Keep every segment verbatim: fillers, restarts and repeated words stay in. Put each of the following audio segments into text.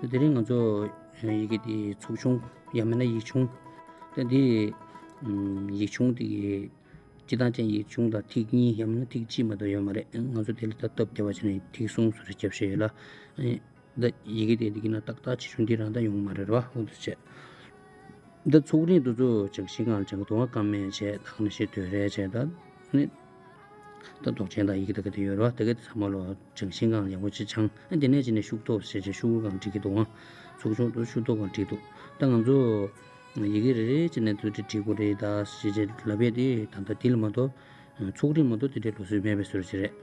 དེ་རིང་ང་ཚོ་ཡི་གེ་དེ་ཚོགས་ཆུང་ཡང་མིན་ན་ཡིག་ཆུང་། ད་འདི་ཡིག་ཆུང་དེ་གི་སྤྱི་བཏང་ཅན་ཡིག་ཆུང་དང་ཐིག་གཉིས་ཡང་མིན་ན་ཐིག་གཅིག་མ་གཏོགས་ཡོད་མ་རེད། ང་ཚོ་དེ་ལ་ད་སྟབས་བདེ་བ་བྱས་ནས་ཐིག་གསུམ་བཟོ་རེ་རྒྱབ་བཞག་ཡོད་ལ། ད་ཡི་གེ་དེ་འདི་གི་ནང་ཏག་ཏག་ཆེ་ཆུང་འདི་རང་ད་ཡོང་མ་རེད་ར་བ། འོ་འདུག་བྱས། ད་ཚོགས་རིང་དུ་ཚོ་ཇང་ཤིང་གང་ལ་ཇང་དུ་བ་ཀ་མེད་བྱས། ད་ག་ནང་བཞིན་དོད་རལ་བྱས། ད་ནི་ད་མདོག་ཅན་དང་ཡི་གེ་ད་ག་དེ་ཡོད་ར་བ། ད་ག་དེ་ཚང་མ་ལོ་ཇང་ཤིང་གང་ལ་ཡག་པོ་ཅིག་སྦྱངས། ཨ་དེ་ནས་ཅི་ནས་ཤུགས་ཐོགས་བྱས་བྱས་ཤུགས་གང་བྲིས་ཀྱི་འདུག་ཨང་། ཚོགས་ཆུང་དུ་ཤུགས་ཐོགས་གང་བྲིས་འདུག་ད་ང་ཚོ་ཡི་གེ་རེ་རེ་ཅི་ནས་དུ་བྲིས་བྲིས་དགོས་རེད་ད་ཞེས་བྱས་ལབ་ཡས་དེ་ད་ལྟ་དེ་ལ་མ་གཏོགས། ཚོགས་རིང་མ་གཏོགས་དེ་འདྲའི་ལུགས་སྲོལ་མེད་པའི་བཟོ་འདྲ་ཅིག་རེད།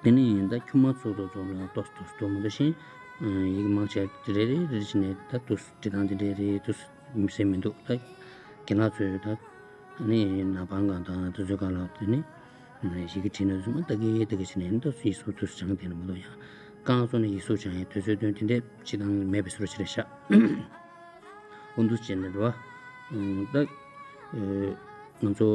དེ་ནས་ད་ཁྱུ་མ་ཚོགས་ཚོགས་ཚོགས་ལ་ཏོག་ཏོག་ཏོག་མ་གཏོགས་ཤིང་། ཡིག་མང་ཆེ་རེ་རེ་རེ་རེ་བྱས་ནས་ད་དུ་འབྲི་སྟངས་དེ་འདྲའི་རེད་དུ་མི་སེམས་མི་འདུག་ད་རྒན་ལགས་ཚོས་ད་ནི་ནག་པང་གང་དང་དུ་ཚོད་གང་ལ་དེ་ནི་ཡི་གེ་བྲིས་ན་ཚུལ་མ་ད་གི་ད་གི་བྱས་ནས་ད་ཡིག་གཟུགས་དུ་སྦྱང་དེ་ནི་མ་གཏོགས་ཡང་རྐང་བཙུགས་ནས་ཡིག་གཟུགས་སྦྱང་ཡས་དུས་ཚོད་སྟོན་དེ་འདྲའི་བྱེད་སྟངས་མེད་པའི་བཟོ་འདྲ་ཅིག་རེད་ཤག་འོ་འདུག་བྱས་ནས་རེད་བ། ད་ང་ཚོ་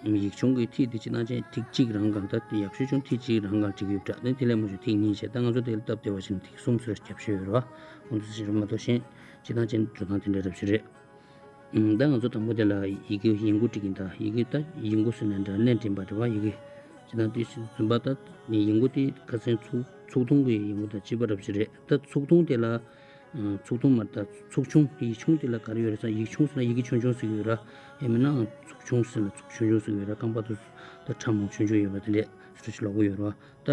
ཡིག་ཆུང་གི་ཐིག་འདི་ཅི་ནང་ཅན་ཐིག་གཅིག་རང་གང་ད་ཡག་ཤོས་ཆུང་ཐིག་གཅིག་རང་གང་བྲིས་ཡོད་འདྲ། ད་དེ་ལས་མ་བྱུང་ཐིག་གཉིས་བྱས། ད་ང་ཚོ་དེ་ལ་སྟབས་བདེ་བ་བྱས་ནས་ཐིག་གསུམ་བཟོས་རྒྱབ་ཤོས་ཡོད་རེད་བ། འོ་འདུག་བྱས་རེད་མ་གཏོགས་གཞན་ཅི་ནང་ཅན་འགྲོ་སྟངས་དེ་འདྲ་རབ་ཞིག་རེད། ད་ང་ཚོ་དང་པོ་དེ་ལ་ཡི་གེ་ཡིན་གུ་བྲིས་ཀྱིན། ད་ཡི་གེ་ད་ཡིན་གུ་ཟེར་ནས་འདྲ་ལན་འདྲེན་པ་རེད་བ། ཡི་གེ་ཅི་ནང་དེ་ཟིན་པ་ད་ཡིན་གུ་དེ་ཁ་སང་ཚུགས་ཚུགས་ཐུང་གི་ཡིན་གུ་དང་གཅིག་པ་རབ་ཞིག་རེད། ད་ཚུགས་ཐུང་དེ་ལ། ཚོགས་ཐུང་མ་ད་ཚོགས་ཆུང་ཡིག་ཆུང་དེ་ལ་ག་རེ་ཡོད་རེད་ཟེར་ན། ཡིག་ཆུང་ཟེར་ན་ཡི་གེ་ཆུང་ཆུང་ཟེར་གྱི་ཡོད་ར། ཡང་མིན་ན་ཚོགས་ཆུང་ཟེར་ན་ཚོགས་ཆུང་ཆུང་ཟེར་གྱི་ཡོད་ར། རྐང་པ་དུ་ད་ཁྲ་མོ་ཆུང་ཆུང་ཡོད་པ་དེ་ལས་སུ་ཞིག་ལོག་གི་ཡོད་ར། ད་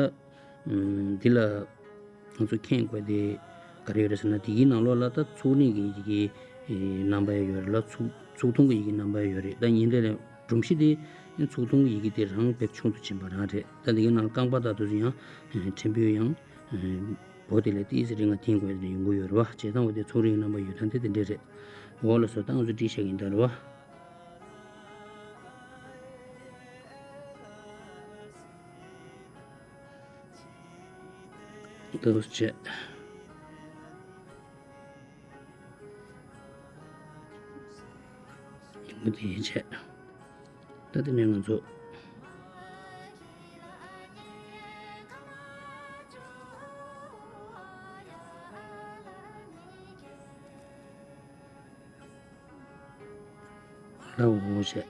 འདི་ལ་ང་ཚོ་མཁྱེན་དགོས་དེ་ག་རེ་ཡོད་རེད་ཟེར་ན། དེ་གི་ནང་ལོགས་ལ་ད་ཚོགས་རིང་གི་ཡི་གེ་རྣམ་པ་ཡང་ཡོད་རེད་ལ། ཚོགས་ཚོགས་ཐུང་གི་ཡི་གེ་རྣམ་པ་ཡང་ཡོད་རེད། ད་ཡིན་དེ་ལས་སྒྲོམ་གཞི་དེ་ཚོགས་ཐུང་གི་ཡི་གེ་དེ་རང་དཔེ་ཆུང་དུ་ཕྱིན་པ་རང་རེད། ད་དེ་གི་ནང་རྐང་པ་ད་དུ་ཡང་ཕྲན་བུ་ཡང་། འོ་དེ་ལས་ཏིས་རིང་ང་འཐེན་དགོས་ཡོང་གི་ཡོད་རེད་བ། བྱས་ཙང་འོ་དེ་ཚོགས་རིང་རྣམ་པ་ཡོད་སྟངས་དེ་དེ་འདྲས་རེད། འོ་ལ་སོ་ད་ང་ཚོ་བྲིས་བཞག་གིན་ད་རེད་བ། འདུག་བྱས། འོ་དེ་བྱས། ད་དེ་ནས་ང་ཚོ་ལ་འོ་བྱས། ང་ཚོ་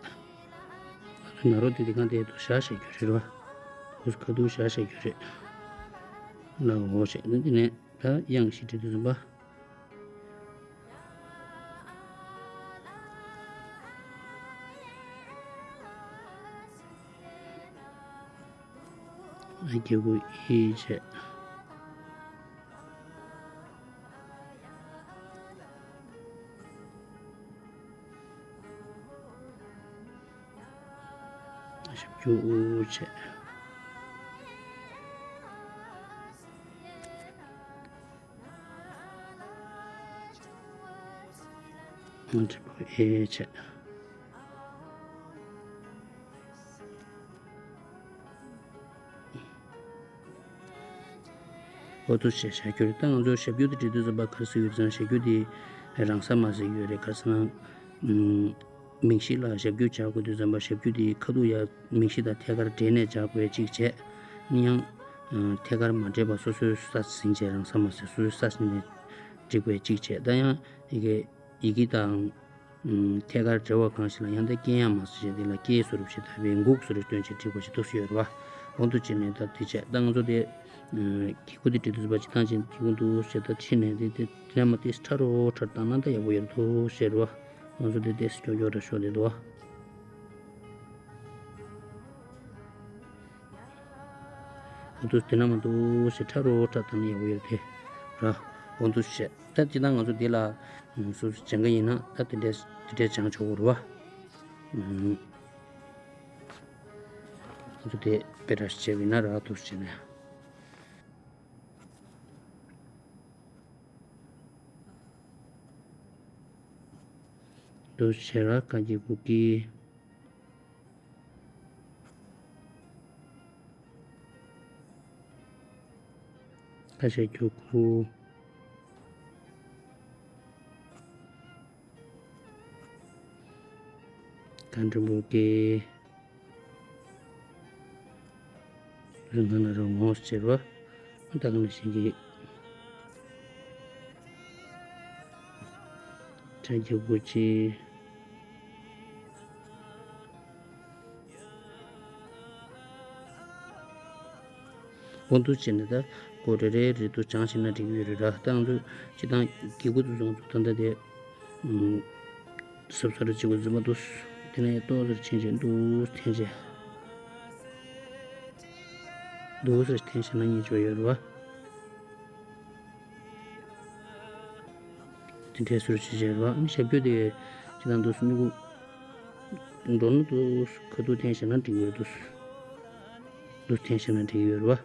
ན་རོ་དེ་དེ་གང་དེ་དུ་བཞག་བྱས་རྒྱུ་རེད་བ། འོ་ཁ་ཐུག་བཞག་བྱས་རྒྱུ་རེད། ལ་འོ་བྱས། ད་དེ་ནས་ད་དབྱངས་ཤིག་བྲིས་དུས་ཙམ་པ། ཨ་རྒྱལ་པོ་ཨི་བྱས། ཞབས་ཀྱུ་ཨུ་བྱས། ང་ཚོ་ཨེ་བྱས། འོ་དུ་བྱས་བྱ་རྒྱུ་རེད། ད་ང་ཚོ་ཞབས་ཀྱུ་དེ་བྲིས་དུས་ཙམ་པ་ག་རེ་ཟེར་ཡོད་ཙང་། ཞབས་ཀྱུ་དེ་རང་ས་མ་ཟེར་ཡོད་རེད། ག་རེ་ཟེར་ན། མིང་གཞི་ལ་ཞབས་ཀྱུ་སྦྱར་དགོས་དུས་ཙམ་པ་ཞབས་ཀྱུ་དེའི་ཁ་ཐུག་ཡ་མིང་གཞི་དང་ཐད་ཀར་འབྲེལ་ནས་སྦྱར་དགོས་གཅིག་བྱས། ཡང་ཐད་ཀར་མ་འབྲེལ་བ་སོ་སོའི་ས་ཟིན་བྱས། རང་ས་མ་ཟིན་སོ་སོའི་ས་ཟིན་ནས་བྲིས་དགོས་གཅིག་བྱས། ད་ཡང་ཡི་གེ་ཡི་གེ་དང་ཐད་ཀར་འབྲེལ་བ་གང་ཞིག་ལ་ཡང་ད་སྐྱེ་ཡང་མ་ཟིན་བྱས། དེ་ལ་སྐྱེ་སོ་རུ་བྱས། ད་བའི་འགུག་སོ་རུ་སྟོན་བྱས་བྲིས་དགོས་ཀྱི་འདུག་སེ་ཡོད་རེད་བ། འོ་འདུག་བྱས་ནས་ད་དེ་བྱས། ད་ང་ཚོ་དེ་གི་གུ་དེ་བྲིས་དུས་ཙམ་པ་སྤྱི་བཏང་ཅན་གི་གུ་འདུག་ཟེར། ད་ཕྱི་ནས་དེ་དེ་དེ་མ་དེ་ཁྲ་རོ་ཁྲ་བཏང་ན་ད་ཡག་པོ་ཡོད་འདུག་ཟེར་བ། ང་ཚོ་དེ་དེ་སྐྱོ་སྐྱོ་ར་ཤོག་དེ་འདུག་བ། འོ་འདུག་དེ་ན་མ་འདུག་ཟེར་ཁྲ་རོ་ཁྲ་བཏང་ན་ཡག་པོ་ཡོད་དེ་ར། འོ་འདུག་བྱས། ད་སྤྱི་བཏང་ང་ཚོ་དེ་ལ་སོ་སོ་སྦྱང་གི་ཡིན་ན་ད་དེ་འདྲས་དེ་འདྲས་སྦྱང་ཆོག་གི་རེད་བ། ང་ཚོ་དེ་དཔེ་ར་བྱས་པ་ཡིན་ན་ར་འདུག་བྱས་ནས། འདུག་བྱས་ར་ཀ་གི་གུ་གི། ཀ་ཞབས་ཀྱུ་གུ། ག་འགྲེང་བུ་གི། རིང་ཐང་ན་རུ་ངོ་ཟེར་བ། ད་ག་ནང་བཞིན་གྱི། གི་གུ་ཅི། འོ་འདུག་བྱས་ནས་ད་གོ་རེ་རེ་རེ་འདུག་སྦྱངས་བྱས་ན་འགྲིག་གི་ཡོད་རེད་ར། ད་ང་ཚོ་སྤྱི་བཏང་གི་གུ་དུ་བཟུང་ཚོ་ད་ལྟ་དེ་ཨུམ། སབ་སར་བྱེད་དགོས་རྫུན་མ་འདུག་དེ་ནས་ཏོག་ཙམ་ཕྱིན་བྱས་འདུག་འཐེན་བྱས། འདུག་སེ་འཐེན་བྱས་ན་ཉེས་ཆོག་ཡོད་རེད་བ། དེ་འདྲའི་ཟུར་ཅིག་བྱས་རེད་བ། ཨ་ནི་ཞབས་ཀྱུ་དེ་ཅི་ལྟར་འདུག་སེ་སྨྱུ་གུ་འགྲོ་ན་འདུག་སེ་ཁ་ཐུག་འཐེན་བྱས་ན་འགྲིག་གི་ཡོད་འདུག་འདུག་སེ་འཐེན་བྱས་ན་འགྲིག་གི་ཡོད་རེད་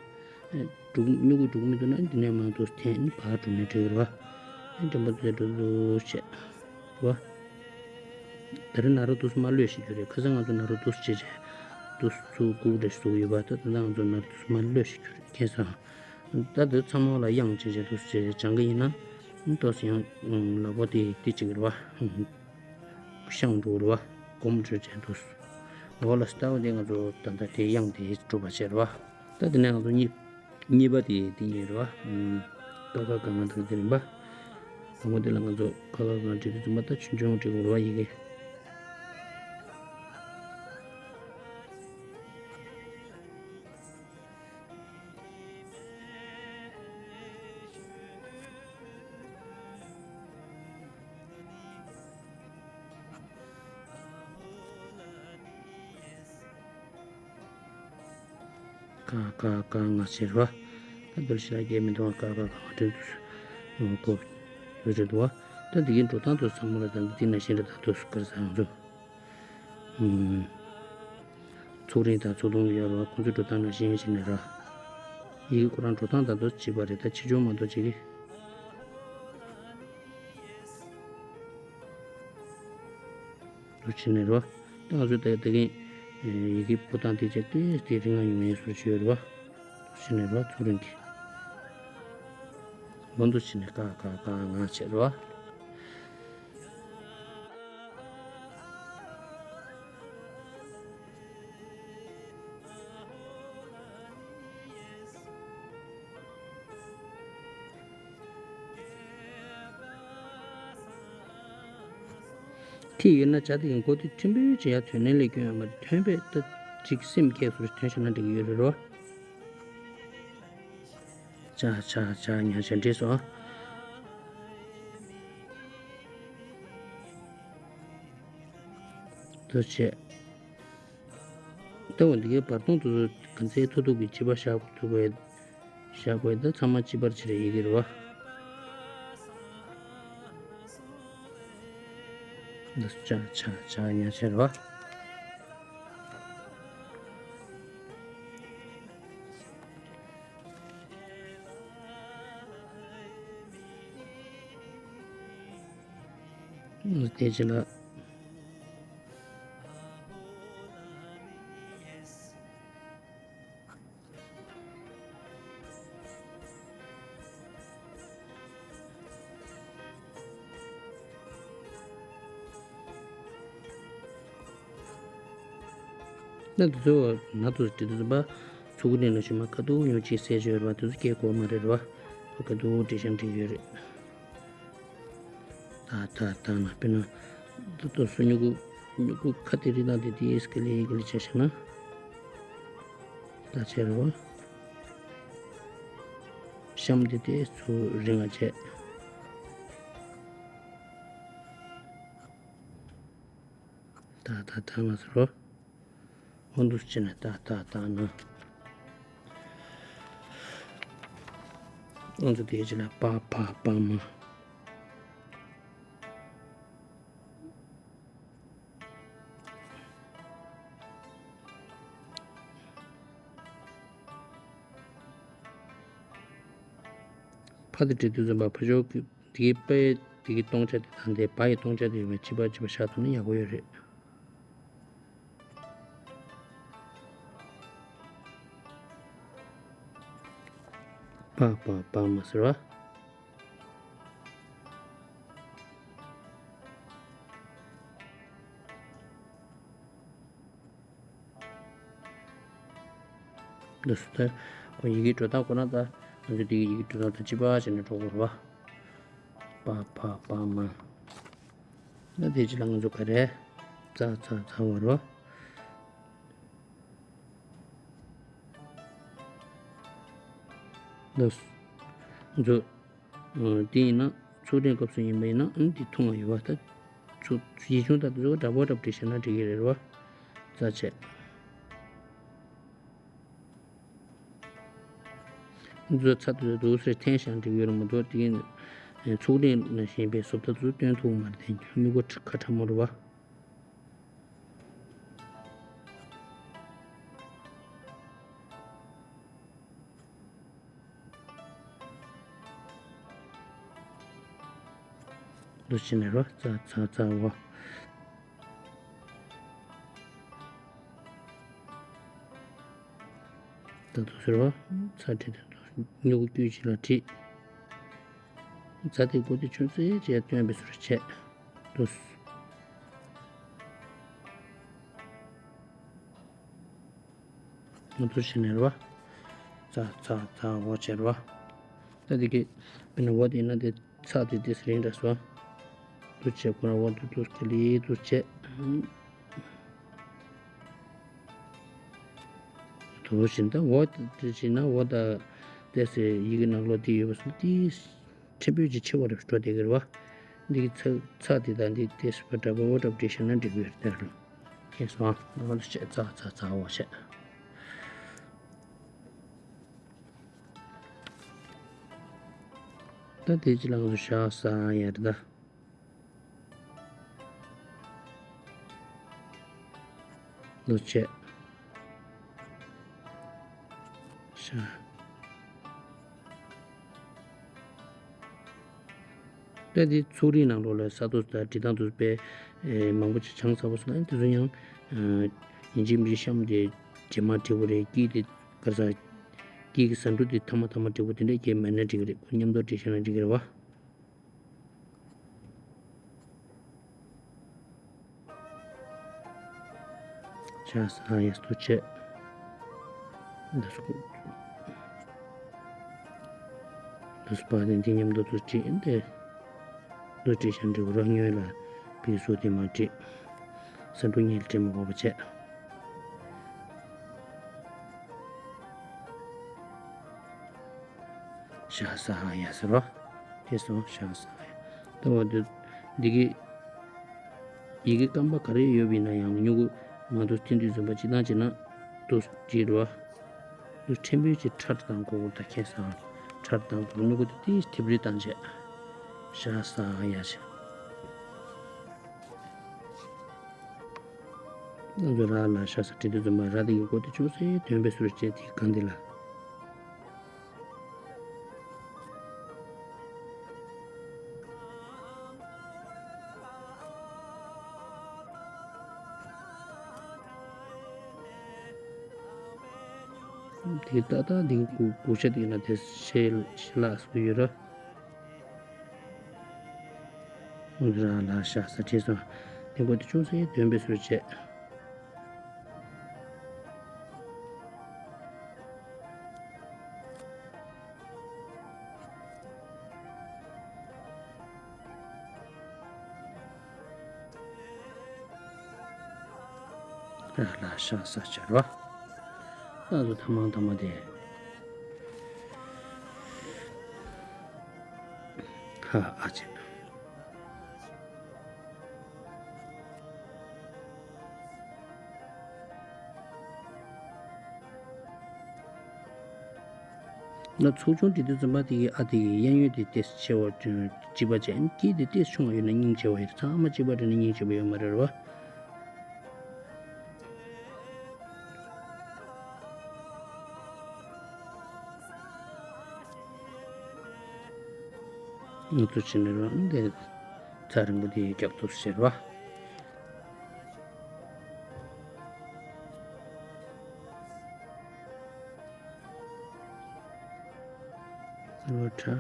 བ། འགྲོ་སྨྱུ་གུ་འགྲོ་མི་འདུག་ན་འདི་ནས་མར་འདུག་སེ་འཐེན་ནས་ཕར་འགྲོ་ན་འགྲིག་གི་རེད་བ། ཨ་ནི་དྲན་པ་འདུག་སེ་འགྲོ་འདུག་བྱས་རེད་བ། ད་རེས་ན་རོ་འདུག་སེ་མར་གློད་ཤེས་རྒྱུ་རེད། ཁ་སང་ང་ཚོ་ན་རོ་འདུག་སེ་བྱས་བྱས་འདུག་སེ་ཚུར་སྒུག་འདྲ་ཞིག་བཟོ་གི་ཡོད་པ། ད་ད་ལྟ་ང་ཚོ་ན་རོ་འདུག་སེ་མར་གློད་ཤེས་རྒྱུ་རེད། མཁྱེན་སོང་། ད་དེ་ཚང་མ་ལ་དབྱངས་བྱས་བྱས་འདུག་སེ་བྱས་བྱས་སྦྱང་གི་ཡིན་ན། ཏོག་ཙམ་ཡང་ལག་པ་དེ་དེ་གཅིག་རེད་བ། ཤང་འགྲོ་རེད་བ། གོམ་བགྲོད་བྱས་འདུག་སེ། ལོ་ལ་ལྟ་བ་དེ་ང་ཚོ་ད་ལྟ་དེ་དབྱངས་དེ་གྲུབ་པ་བྱས་རེད་བ། ད་དེ་ནས་ང་ཚོ་གཉིས་གཉིས་པ་དེ་དེ་གཉིས་རེད་བ། ཀ་ཁ་ག་ང་དང་དེ་རིམ་པ། དང་པོ་དེ་ལ་ང་ཚོ་ཀ་ཁ་ག་ང་བྲིས་དུས་ཙམ་པ་ད་ཆུང་ཆུང་བྲིས་དགོས་རེད་བ་ཡི་གེ། ཀ་ཀ་ཀ་ང་ཟེར་བ། ད་འདིར་ཤི་ན་སྐྱེ་མི་འདུག་ཀ་ཀ་ཀ་ང་དྲན་དུ་གོ་ཡོད་རེད་འདུག་བ། ད་འདི་གི་འགྲོ་སྟངས་དུ་ཚང་མ་ལ་ད་འདི་ན་ཤེས་རེད། ད་དུ་སུ་ཀར་ས་ང་ཚོ། ཚུགས་རིང་དང་ཚུགས་ཐུང་ཡོད་རེད་བ། ཁོང་ཚོའི་འགྲོ་སྟངས་ནང་བཞིན་བྱས་ནས་ར། ཡི་གེ་ཁོ་རང་འགྲོ་སྟངས་དང་དུ་བྱེད་པ་རེད། ད་ཆེ་ཆུང་མ་གཏོགས་བྱེད་ཀྱི། རུ་ཕྱིན་ནས་རོ། ད་ང་ཚོས་ད་ད་གིན་ཡི་གེ་ཕོ་བྲང་དེ་བྱས་ཏེ་དེ་རིང་ང་ཡོང་ཡས་སུ་བྱོས་རོ། རུ་ཕྱིན་ནས་རོ། ཚུགས་རིང་གི་སྒོ་འདུ་ཕྱིན་ནས་ཀ་ཀ་ཀ་ང་བྱས་རོ། ཐིག་ཡོད་ན་བྱ་དེ་ཡིན་གོ། དེ་ཐིམ་པོའི་བྱེད་ཡ་དོན་ལེན་ལས་སྐྱོན་ཡོད་མ་རེད། ཐོན་པས་ད་ཅིག་སེམས་སྐྱེས་སོ་ཐོན་ཤེས་ན་འགྲིག་གི་ཡོད་རེད་རོ། ཆ་ཆ་ཆ་ཉ་ཆ་འདྲེས་སོ། དུ་བྱས། ལྟ་བ་འདི་གའི་བར་སྟོང་དུ་ག་ཚད་མཐོ་ཐུག་གི་བྱིས་པ་བཞག་ཐུབ་པའི་བཞག་དགོས། ད་ཚང་མ་བྱིས་པར་བྱེད་རེ་ཡི་གེ་རེད་བ། འདི་ཆ་ཆ་ཆ་ཉ་ཆ་རེད་བ། དེ་ཕྱི་ལ། ད་དེ་ཚོ་ན་དུ་དེ་དུ་པ་ཚུགས་ནས་ལ་ཞུ་མ་ཁ་ཐུག་ཡོང་ཅིག་ཟེར་བརྗོད་ར་བ། དེ་ཚོ་སྐད་གོ་མ་རེད་ར་བ། ཁ་ཐུག་འདྲི་ཤང་འདྲི་ཡོད་རེད། ད་ད་ད་ན་དཔེར་ན་ད་དུ་སུ་མྱུ་གུ་མྱུ་གུ་ཁ་དེ་རི་ན་དེ་དེ་སྐད་ལས་ཡིན་གི་ལས་བྱས་ཤག་ན། ད་བྱས་ར་བ། གཤམ་དེ་དེ་ཚུར་རིང་ང་བྱས། ད་ད་ད་ང་ཚོ་རོ། འོ་འདུག་ཅེ་ན་ད་ད་ད་ན། འོ་འདུག་དེ་ཅེ་ན་པ་ཕ་པ་མ། ཕ་དེ་འབྲི་དུས་ཙམ་པ་ཕ་ཞོག་གི་དེ་གི་པའི་དེ་གི་སྟོང་ཆ་དེ་དང་དེ་བ་ཡི་སྟོང་ཆ་དེ་ཡོད་པའི་གཅིག་པ་གཅིག་པ་བཞག་ཐུབ་ན་ཡག་པོ་ཡོད་རེད། པ་པ་པ་མ་ཟེར་བ། འདི་སུ་ད། ཁོ་ཡི་གེ་འགྲོ་སྟངས་ཁོ་ན་ད། ང་ཚོ་འདི་གི་ཡི་གེ་འགྲོ་སྟངས་ད་གཅིག་པ་བྱས་ནས་འགྲོ་དགོས་རེད་བ། པ་ཕ་པ་མ། ད་དེ་ཅི་ལ་ང་ཚོ་ག་རེ། ཙག་ཙག་ཙག་བར་བ། ལགས་སོ། ང་ཚོ། ཨ། དེ་ཡིན་ན་ཚོགས་འདྲེན་སྐབས་སུ་ཡིན་པ་ཡིན་ན་ཨང་དེ་མཐོང་བ་ཡོད་པ། ད་ཚོ་ཡིག་ཆུང་དང་དེ་ཚོ་འདྲ་པོ་འདྲ་པོ་བྲིས་བཞག་ན་འགྲིག་གི་རེད་བ། ཙག་བྱས། ཚོ་ཚ་དུ་དུ་སེ་འཐེན་བཞག་འགྲིག་ཡོད་རེད་མ་གཏོགས་དེ་གིན་ཚོགས་འདྲེན་ནང་བཞིན་པའི་བཟོ་ལྟ་དུ་སྟོན་ཐུབ་མ་རེད། དེ་མི་གོ་ཁ་ཁྲ་མོ་རེད་བ། འདུ་བྱེད་ནི་རོ་ཙ་ཙ་ཙ་འོ། ད་དུ་ཟེར་བ། ཚ་བྲིས་ཏེ་དུ་སྨྱུ་གུ་དཀྱུས་གཅིག་ལ་བྲིས། ཛ་དེ་མགོ་དེ་ཆུང་ཙེ་བྱས་སྟོན་པའི་ཟུར་བྱས། དུ། ང་ཚོ་བྱེད་ནས་རེད་བ། ཙ་ཙ་ཙ་འོ་བྱེད་རེད་བ། ད་དེ་གི་དཔེར་ན་འོ་དེ་ཡིན་ན་དེ་ཚ་དེ་དེ་སེ་རིང་འདྲ་སོ། དུ་བྱེད་ཁོ་ར་འོ་དུ་དུ་སྐེ་ལི་དུ་བྱེད། དུ་བྱེད་ད་འོ་དེ་བྱེད་ན་འོ་ད་དེ་སེ་ཡི་གེ་ནང་ལོགས་དེ་ཡོད་པ་སོ་དེ། ཕྲན་བུ་ཅིག་ཆེ་བ་རེ་འགྲོ་བསྡད་ཀྱི་རེད་བ། འདི་གི་ཚ་ཚ་དེ་དང་འདི་ཏེ་སི་པ་འདྲ་པོ་འདྲ་པོ་འདྲ་བཤད་ན་འགྲིག་གི་རེད་དེ་རུ། ཁྱེད་སོང་ང་ཚོ་བྱས་ཚ་ཚ་ཚ་བ་བྱས། ད་དེ་ཅི་ལ་ང་ཚོ་ཤ་ས་ཡ་རེད་ད། ལོ་བྱས། ཤ། ད་འདི་ཚོགས་རིགས་ནང་ལོགས་ལ་ས་ཐོ་དང་འབྲི་སྟངས་དུ་དཔེ་མང་པོ་ཅིག་སྦྱངས་ཚར་བ་སོང་ན་དེ་ཚོ་ཡང་ཡིན་གཅིག་མིན་གཅིག་གཤམ་དེ་རྗེས་མ་འབྲི་དགོས་རེད། དཀྱིལ་དེ་ག་རེ་ཟ། དཀྱིལ་གྱི་ཟ་འབྲུ་དེ་ཐ་མ་ཐ་མ་འབྲི་དགོས་དེ་འདྲ་སྐད་མེད་ན་འགྲིག་གི་རེད། ཁོ་མཉམ་དུ་འབྲི་ཤེས་ན་འགྲིག་གི་རེད་བ། ཤ་ས་ཡ་སྟོ་ཆེ། འདི་སུ། འདི་སུ་པ་དེ་འདི་མཉམ་དུ་དུ་བྲིས་ཏེ། དུ་བྲིས་ཤིང་འབྲི་རོ་སྨྱོན་ལ་བི་སུ་དེ་མ་བྲིས། ས་འབྲུ་གཉིས་ལ་བྲིས་མི་དགོས་པ་བྱས། ཤ་ས་ཡ་ཟེར་རོ། དེ་སོང་ཤ་ས་ཡ། ལྟ་བ་འདི་འདི་གི་ཡི་གེ་རྐང་པ་ག་རེ་ཡོད་པ་ཡིན་ན་ཡང་མྱུ་གུ་ང་ཚོ་ཐེན་དུས་འཛོམས་པ་སྤྱི་བཏང་བྱས་ན་དུ་བྲིས་རོ། དུ་ཕྲན་བུ་ཅིག་ཁྲ་བཏང་དགོས་ད་ཁྱེད་སང་ཁྲ་བཏང་དགོས་མྱུ་གུ་དེ་ཏིས་ཐིབ་རི་བཏང་བྱས། ཤ་ས་ཡ་ཆེ། ང་ཚོ་ར་ལ་ཤ་ས་བྲིས་དུས་འཛོམས་པ་ར་དེ་གི་མགོ་དེ་ཅུང་ཟད་དོན་པའི་ཟུར་བྱས་དེ་གང་དེ་ལ། དེ་ཏག་ཏག་འདི་གུ་གུ་ཤ་དེ་ན་དེ་ཤེ་ཤེ་ལ་སུ་ཡོད་ར། ར་ལ་ཤ་ས་བྲིས་སོང་། དེ་མགོ་དེ་ཅུང་ཟད་དོན་པའི་ཟུར་བྱས། ལ་ཤ་ས་ཆར་བ། ལ་ཚོ་ཐ་མང་ཐ་མ་དེ། ཧ་ཨ་ཅེ། ན་ཚོགས་ཆུང་འབྲི་དུས་ཙམ་པ་དེ་གི་ཨ་དེ་གི་གཡས་གཡོན་དེ་ཏེས་ཆེ་བ་ཅུང་གཅིག་པ་ཅན་གྱི་དེ་ཏེས་ཆུང་བ་ཡོད་ན་སྙིང་རྗེ་བ་ཡོད། ཚང་མ་གཅིག་པ་འདྲ་ན་སྙིང་རྗེ་བ་ཡོད་མ་རེད་བ། ང་ཚོ་ཕྱི་ནས་རང་དེ་ཚ་རིང་པོ་དེ་རྒྱག་ཐུབ་ཟེར་བ། ཟེར་བ་ཁྲ།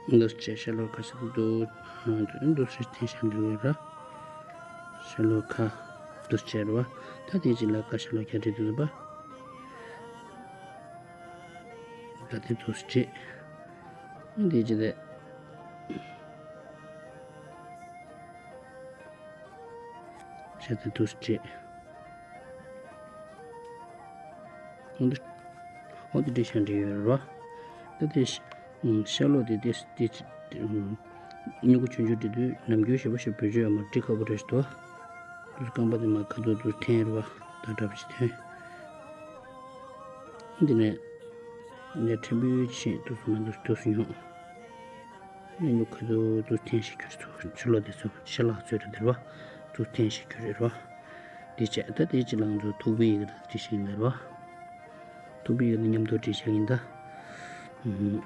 འདུག་སེ་བྱས་ཤ་ལོ་ཀ་ཟེར་དུས་འདུག་སེ་འཐེན་བཞག་འདུག་ར། ཤ་ལོ་ཀ་འདུག་སེ་བྱས་རེད་བ། ད་དེའི་རྗེས་ལ་ཀ་ཤ་ལོ་ཀ་བྲིས་འདུག་པ། ད་དེ་འདུག་སེ་བྱས། དེའི་རྗེས་ལ། ཤ་དེ་འདུག་སེ་བྱས། འོ་འདི་འོ་འདི་འདྲ་ཞིག་འདྲ་ཡོད་རེད་བ། ད་དེ་ཤ་ཤ་ལོ་དེ་དེ་དེ་སྨྱུ་གུ་ཆུང་ཆུང་འབྲི་དུས་ནམ་རྒྱུན་ཞེ་པོ་ཞིག་བེད་སྤྱོད་ཡོད་མ་རེད། འབྲི་ཁག་པོ་རེད་ཤག་འདུག་རྐང་པ་དེ་མར་ཁ་ཐུག་ཏུ་འཐེན་རེད་བ། ད་འདྲ་པོ་ཞིག་འཐེན། འདི་ནས་ནས་ཕྲན་བུ་ཆེ་འདུག་སེ་མ་འདུག་འདུག་སེ་ཡོང་། སྨྱུ་གུ་ཁ་ཐུག་ཏུ་འཐེན་ཞིག་གྱུར་ཚུལ་ཕྱི་ལོགས་དེ་ཚོ་ཕྱི་ལོགས་ཚོས་རེད་འདུག་རེད་བ། ཏུ་འཐེན་ཞིག་གྱུར་རེད་བ། འདི་བྱས། ད་དེའི་རྗེས་ལ་ང་ཚོ་ཐུག་པའི་ཡི་གེ་དང་བྲིས་ཤིག་ཡིན་རེད་བ། ཐུག་པའི་ཡི་གེ་དང་མཉམ་དུ་བྲིས་ཤིག་ཡིན་ད། ཨུམ།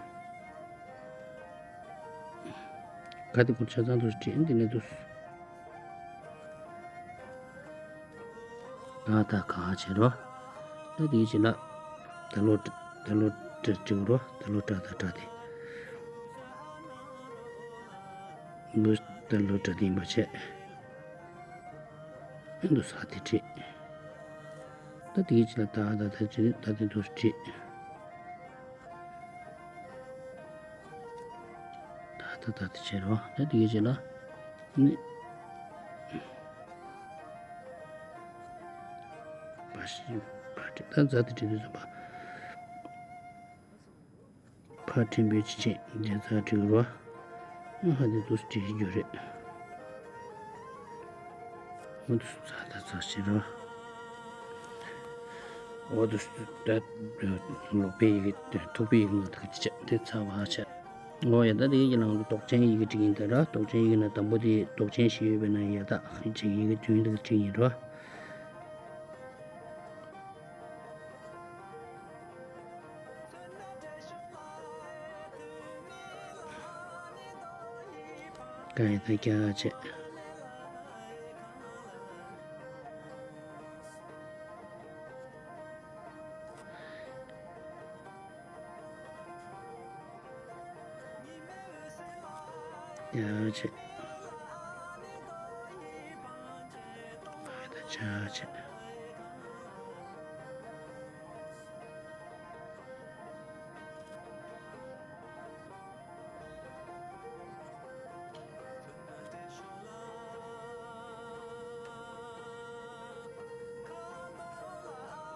ག་དེ་ཀུན་ཆ་ཚང་དུ་བྲིས། འདི་ནས་དུ། ད་ད་ག་བྱས་རོ། ད་དེའི་རྗེས་ལ། ད་ལོ་ད་ལོ་ཏྲ་བྲིས་རོ། ད་ལོ་ཏྲ་ད་ཏྲ་དེ། འདུག་ད་ལོ་ཏྲ་དེ་ཡིན་པ་བྱས། འདུག་ས་དེ་བྲིས། ད་དེའི་རྗེས་ལ་ད་ད་ད་བྲིས། ད་དེ་འདུག་བྲིས། ད་ད་ད་དེ་བྱས་རོ། ད་དེའི་རྗེས་ལ་ནི། བ་ཞིག་བ་བྲིས། ད་ཛ་དེ་བྲིས་དུས་ཙམ་པ། ཕར་ཕྲན་བུ་ཅིག་ཕྱིན། རྒྱ་ཚ་བྲིས་རོ། ཨ་ཧ་དེ་འདུག་སེ་བྲིས་རྒྱུ་རེད། འོ་འདུག་སེ་ཚ་ད་ཚ་བྱེད་རོ། འོ་འདུག་སེ་ད་ལོག་པའི་ཡི་གེ་ཐུག་པའི་ཡི་གེ་ང་དག་ཅི་བྱ་དེ་ཚ་བ་བྱ། འོ་ཡ་ད་དེ་ཡི་གེ་ནང་དུ་འདོགས་ཅན་ཡི་གེ་བྲིས་ཡིན་ད་ར། འདོགས་ཅན་ཡི་གེ་ནང་དང་པོ་དེ་འདོགས་ཅན་ཞིག་ཡོད་པའི་ནང་ཡ་ད་ཧི་ཅིག་ཡི་གེ་བདུན་དེ་བྲིས་ཡིན་རོ། ག་ཡི་ད་རྒྱ་བྱས། ཡ་ཆེ། ད་ཆ་ཆེ།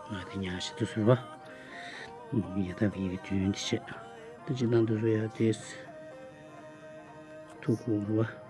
ང་དེ་ཉག་ཤི་དུ་ཟུར་བ། ཡ་ད་གི་ཡི་གེ་དོན་འདི་བྱེད། ད་ཅི་ནང་དུ་བཟོ་ཡ་དེས། ཐུག་ཁུག་རུ་བ།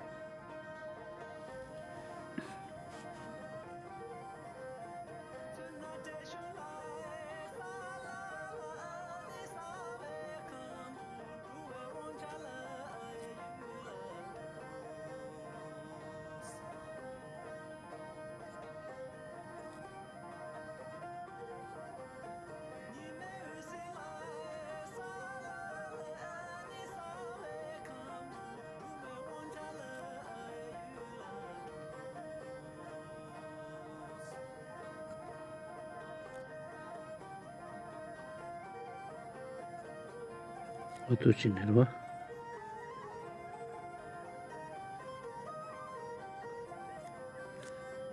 འོ་འདུག་སེ་བྱས་ནས་རེད་བ།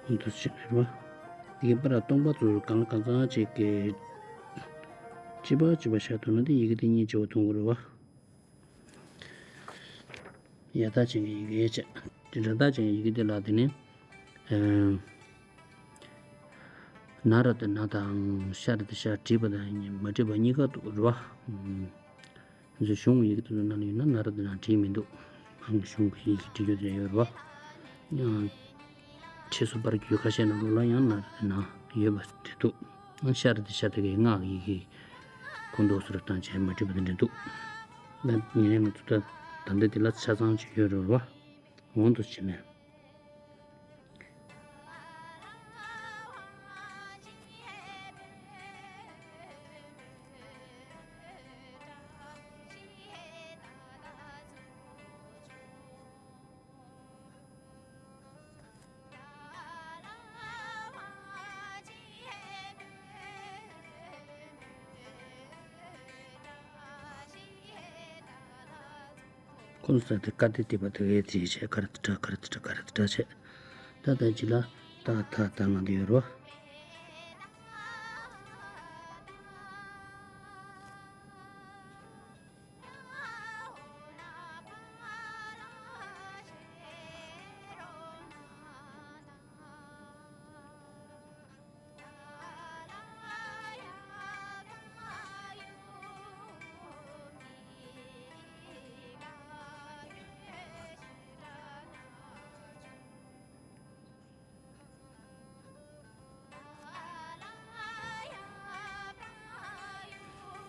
འོ་འདུག་སེ་བྱས་ནས་རེད་བ། དེ་གི་པར་སྟོང་པ་ཚོ་གང་ལ་གང་འཚམ་ཅིག་གི། གཅིག་པ་གཅིག་པ་བཞག་ཐུབ་ན་དེ་ཡི་གེ་དེ་གཉིས་བརྗེ་པོ་གཏོང་དགོས་རེད་བ། ཡ་ད་ཅན་གྱི་ཡི་གེ་བྱས། དེ་ར་ད་ཅན་གྱི་ཡི་གེ་དེ་ལ་དེ་ནི། ཨེ། ན་ར་དེ་ན་དང་ཤ་ར་དེ་ཤ་བྲིས་པ་དང་མ་བྲིས་པ་གཉིས་ཀ་འདུག་རེད་བ། ང་ཚོའི་གཞུང་གི་ཡི་གེ་དེ་ཚོ་ནང་ལ་ཡོད་ན་ན་ར་དེ་ན་བྲིས་མི་འདུག་ཨང་། གཞུང་གི་ཡི་གེ་བྲིས་རྒྱུ་དེ་ཡོད་རེད་བ། ཡང་ཕྱིས་སུ་པར་བརྒྱུད་ཁ་ཤས་ནང་ལོགས་ལ་ཡང་ན་ར་དེ་ན་ཡོད་པ་རེད་འདུག་ཨང་། ཤ་ར་དེ་ཤ་དེ་གའི་སྔགས་ཀྱི་ཡི་གེ་ཁོ་འདུག་སེ་རུ་བཏང་བྱས་མ་བྲིས་པ་དེ་འདྲ་འདུག་ད་ཉིན་རེ་ང་ཚོ་ད་ད་ལྟ་དེ་ལ་ཆ་ཚང་ཅིག་ཡོད་རེད་བ། འོ་འདུག་སེ་བྱས་ནས། ཁོང་ཚོ་དེ་ཀ་ཏི་ཏི་པ་དེ་གའི་དེ་བྱས་ཀ་ར་ཏི་ཏྲ་ཀ་ར་ཏི་ཏྲ་ཀ་ར་ཏི་ཏྲ་བྱས། ད་ད་ཅི་ལ་ད་ད་ད་ང་དེ་ཡོད་རོ།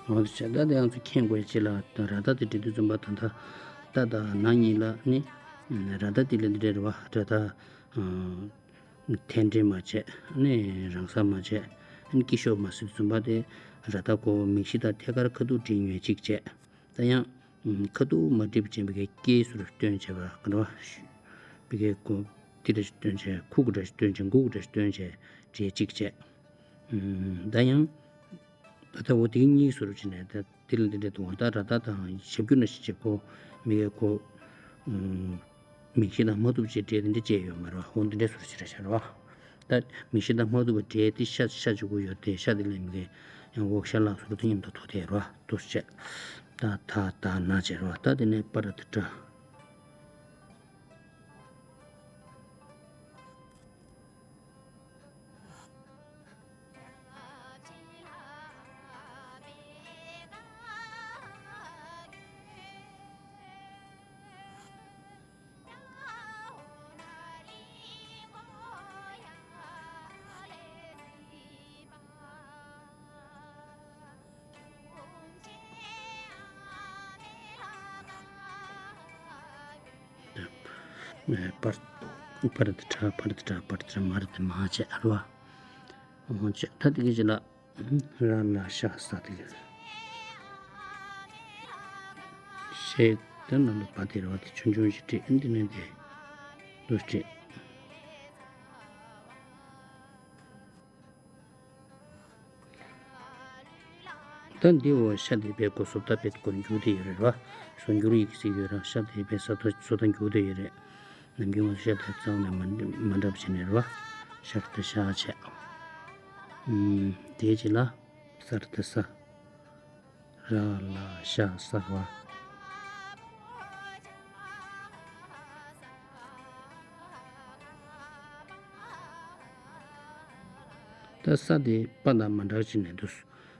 འོ་དེ་བྱས་ད་དེ་ང་ཚོ་མཁྱེན་དགོས་ཅི་ལ་ད་ར་ད་དེ་འབྲི་དུས་ཙམ་པ་ད་ད་ད་ད་ན་གཉིས་ལ་ནི་ར་ད་དེ་ལ་འདི་འདྲ་རེད་བ། ར་ད་འཐེན་འདྲེན་མ་བྱས་ནི་རང་ས་མ་བྱས་ནི་སྐྱིད་ཤོག་མ་ཟེར་དུས་ཙམ་པ་དེ་ར་ད་གོ་མིག་ཤེལ་དང་ཐད་ཀར་ཁ་ཐུག་འདྲེས་ཉོས་གཅིག་བྱས། ད་ཡང་ཁ་ཐུག་མ་འདྲེས་པ་ཅན་པའི་གི་སྐྱེས་སུ་སྟོན་བྱས་པ་ག་འདྲ་བ་བི་གའི་གོ་དེ་འདྲ་ཞིག་སྟོན་བྱས་ཁུག་གི་འདྲ་ཞིག་སྟོན་བྱས་འགུག་གི་འདྲ་ཞིག་སྟོན་བྱས་འདྲེས་གཅིག་བྱས། ད་ཡང་ད་ལྟ་འོ་དེ་གཉིས་སུ་རུ་བྱས་ནས་ད་དེ་ལ་འདི་འདྲ་འདུག་ད་ར་ད་དང་ཞབས་ཀྱུ་ན་ཞིག་བྱེད་གོ་མི་གའི་གོ་མིག་ཤེལ་དང་མ་ཐུབ་ཅེས་འདྲེས་དེ་འདྲ་བཅས་ཡོད་མ་རེད་བ། འོ་འདི་འདྲ་སུ་རུ་བྱས་ར་བྱས་ར་བ། ད་མིག་ཤེལ་དང་མ་ཐུབ་པ་འདྲེས་དེ་ཤ་ཤ་བཅུག་གི་ཡོད་དེ་ཤ་དེ་ལ་མི་གའི་ཡང་འོག་ཤ་ལག་སུ་རུ་དེ་མཉམ་དུ་ཐུག་དེ་ར་བ་དུ་བྱས། ད་ད་ད་ན་བྱས་ར་བ། ད་དེ་ནས་པ་ར་ཏི་ཏྲ། པར་པར་དི་ཁྲ་པར་དི་ཁྲ་པར་དི་ཁྲ་མར་དི་མ་བྱས་ཨ་རོ། འོ་བྱས་ད་དེ་གི་ཅི་ལ་ར་ལ་ཤ་ས་དེ་གི་ཤེས་དེ་ནང་དུ་བ་དེ་ར་བ་དེ་ཆུང་ཆུང་ཞིག་བྲིས་འདི་ནས་དེ་དུ་བྲིས། ད་འདི་འོ་ཤ་དེ་བས་གོ་སོབ་ད་བས་གོ་འགྱུར་དེ་ཡོད་རེད་བ། སོ་འགྱུར་ཡིག་ཟིག་ཡོད་ར་ཤ་དེ་བས་ས་ད་སོ་ད་འགྱུར་དེ་ཡོད་རེད། ནམ་རྒྱུན་ང་ཚོ་ཤ་དེ་རྩ་བ་ནས་མ་མ་འདྲ་བ་བྱས་ནས་རེད་བ། ཤར་དེ་ཤ་བྱས། ཨུམ། དེའི་རྗེས་ལ་སར་དེ་ས། ར་ལ་ཤ་ས་བ། ད་ས་དེ་པ་དང་མ་འདྲ་བ་ཅིག་ནས་འདུག་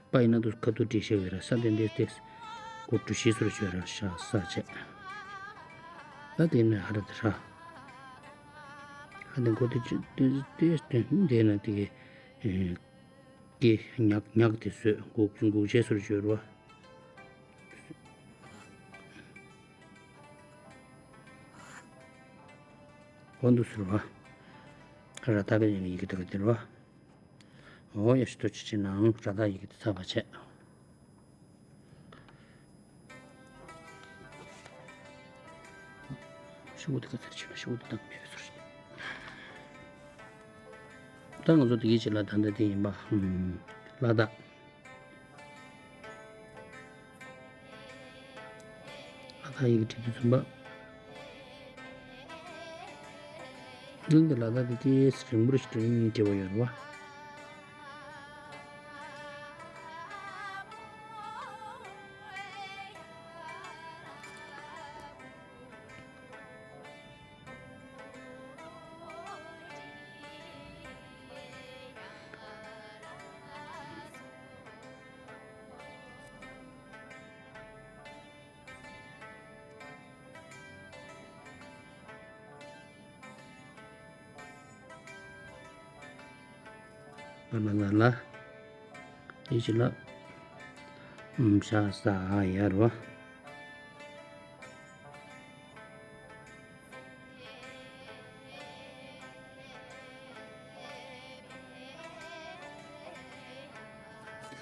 པ་ཡིན་ན་འདུག་ཁ་ཐུག་བྲིས་ཤེས་ཡོད་ར་ས་དེ་འདྲས་ཏེ་གོ་གྲུ་བཞི་ཟུར་བྱོས་ར་ཤ་ས་བྱས། ད་དེ་ནས་ཧ་ར་དེ་ར། ཧ་དེ་གོ་དེ་ཅི་དེ་དེ་དེ་འདས་ན་དེ་གི་ཀྱེ་ཉག་ཉག་དེ་བཟོས་འགུག་འགུག་བྱས་ཟུར་བྱོས་ར། གོ་འདུག་ཟེར་བ། ར་ད་ག་ཡིན་ཡི་གེ་ད་ག་དེར་བ། འོ་ཡ་ཤི་ཏོ་ཅི་ཅི་ནའང་ར་ད་ཡི་གེ་དེ་ཚ་བ་བྱས། ཤི་བོ་དེ་ག་ཚར་ཆེ་ན་ཤི་བོ་དེ་དང་མེད་པའི་ཚོར་ཞིག་ད་ང་ཚོ་དེ་གའི་ཆེད་ལ་ད་ལྟ་དེ་ཡིན་པ། ལ་དྭགས། ལ་དྭགས་ཡི་གེ་བྲིས་དུས་ཙམ་པ། ནང་གི་ལ་དྭགས་དེ་ཏོག་ཙམ་རིང་པོ་ཞིག་འདྲ་ཡིན་འདྲ་བ་ཡོད་རེད་བ། ལ་ལ་ལ་ལ། ཡི་ཅི་ལ། ཨམ་ཤ་ས་ཨ་ཡ་རོ།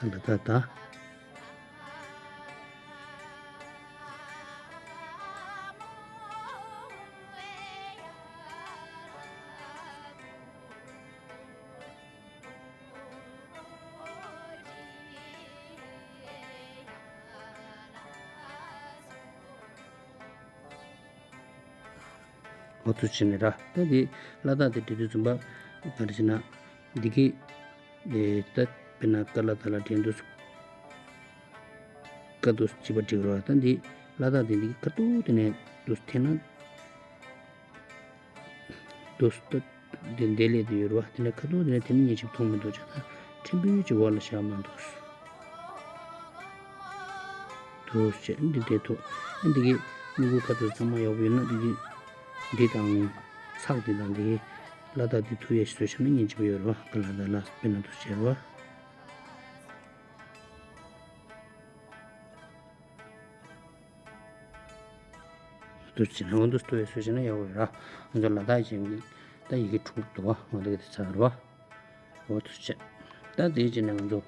ད་ད་ད། འོ་ཚོ་བྱས་ནས་ར། ད་འདི་ལ་དྭགས་དེ་འབྲི་དུས་ཙམ་པ་ག་རེ་བྱས་ན། འདི་གི་ཨེ་ད་དཔེར་ན་ཀ་ལ་ད་ལ་འབྲི་འདུག་ཀ་འདུག་ཅི་པ་འབྲི་དགོས་ར། ད་འདི་ལ་དྭགས་དེ་འདི་གི་ཁ་ཐུག་དེ་ནས་འདུག་འཐེན་ན། འདུག་ད་འདི་འདི་ལས་དེ་ཡོད་ར་བ། དེ་ནས་ཁ་ཐུག་དེ་ནས་དེ་ནས་ཉན་ཞིབ་མཐོང་མི་འདུག་བྱས་ད་ཕྲན་བུ་ཅིག་འོག་ལ་བཞག་མ་འདུག་འདུག་བྱས་འདི་དེ་ཐུག་འདི་གི་མིག་གུ་ཁ་ཐུག་ཚང་མ་ཡག་པོ་ཡོད་ན། འདི་གི་འདི་དང་ཚགས་འདི་དང་འདི་གི་ལ་དྭགས་འདི་ཐུག་ཡས་བཟོས་བྱས་ན་ཉན་ཞིབ་ཡོད་ར་བ། ཀ་ལ་ད་ལ་དཔེར་ན་འདུག་བྱས་ར་བ། འདུག་བྱས་ན་འོ་འདུག་ཐུག་ཡས་བཟོས་བྱས་ན་ཡག་པོ་ཡོད་ར། ང་ཚོ་ལ་དྭགས་ཅན་གྱི་ད་ཡི་གེ་དྲུག་འདུག་བ། འོ་འདི་གི་དེ་ཚགས་ར་བ། འོ་ཐུག་བྱས། ད་དེའི་རྗེས་ནས་ང་ཚོ་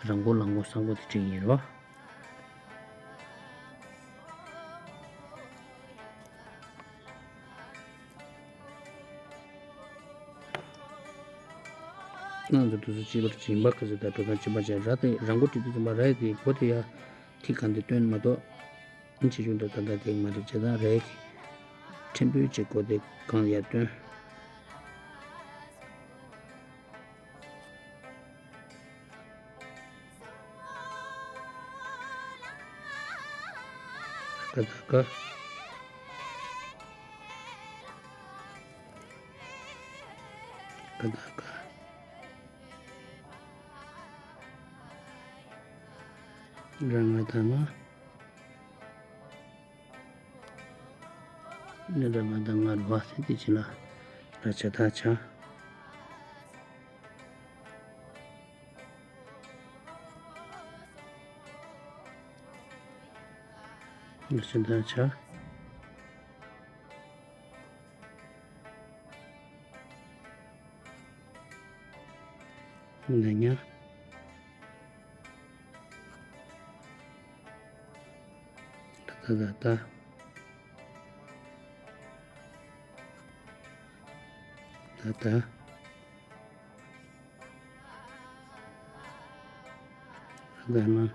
ར་མགོ་ལ་མགོ་ས་མགོ་དེ་བྲིས་ཡིན་རོ། ང་ཚོ་དུས་སུ་བྱིས་པར་སྦྱིན་པ་ག་ཚོད་དང་འགྲོ་སྟངས་སྦྱིན་པ་བྱས་ར། དེ་ར་མགོ་བྲིས་དུས་ཙམ་པ་ར་ཡི་དེ་མགོ་དེ་ཡ་ཐིག་གང་དེ་སྟོན་མ་གཏོགས། ཨིན་ཇི་ཆུང་དུ་ད་ལྟ་དེ་མ་རེད་བྱས་ཙང་རེད། ཕྲན་བུ་ཅིག་གོ་དེ་གང་ཡར་སྟོན། ཀ་ད་ཀ། ཀ་ད་ཀ། ར་ང་ད་ང་། ནི་ར་ང་ད་ང་ར་བ་སེ་དེ་ཅི་ལ་ར་ཆ་ད་ཆ། ར་ཆ་ད་ཆ། འདི་ཉ། ད་ད་ད་ད། ད་ད་ད་ན།